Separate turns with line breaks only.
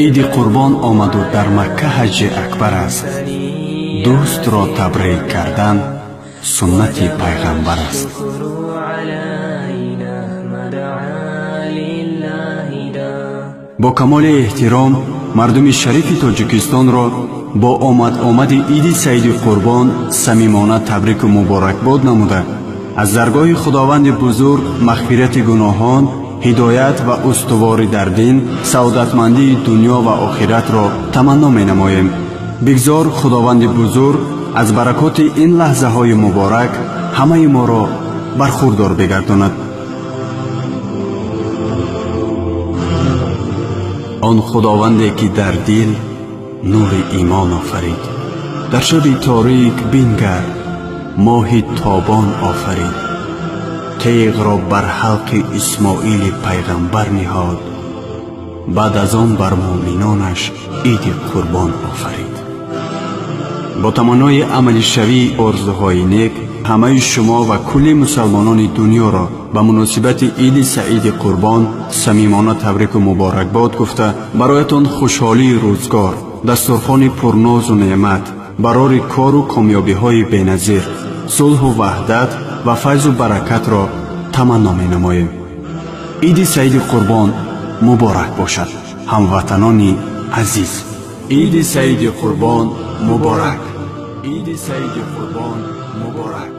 Иди Қурбон омаду дар Макка ҳаҷҷи акбар аст. Дӯстро табрик кардан суннати пайғамбар аст.
علينا ما دعا لله دا.
Бо камоли эҳтиром мардуми шарифи Тоҷикистонро бо омад-омади Иди Саиди Қурбон самимона табрику муборакбод намуда, аз даргоҳи Худованди бузург мағфирати гуноҳон, ҳидоят ва устуворӣ дар дин, саодатмандии дунё ва охиратро таманно менамоем. Бигзор Худованди бузург аз баракоти ин лаҳзаҳои муборак ҳамаи моро бархурдор бигардонад. Он Худованде, ки дар дил нури имон офарид, дар шаби торик, бингар, моҳи тобон офарид, теғро бар ҳалқи Исмоили пайғамбар ниҳод, баъд аз он бар муъминонаш Иди Қурбон офарид. Бо таманнои амалишавии орзуҳои нек ҳамаи шумо ва кулли мусалмонони дунёро ба муносибати Иди Саиди Қурбон самимона табрику муборакбод гуфта, бароятон хушҳолии рӯзгор, дастурхони пурнозу неъмат, барори кору комёбиҳои беназир, сулҳу ваҳдат ва файзу баракатро таманно менамоем. Иди Саиди Қурбон муборак бошад, ҳамватанони азиз! Иди Саиди Қурбон муборак! Иди Саиди Қурбон муборак!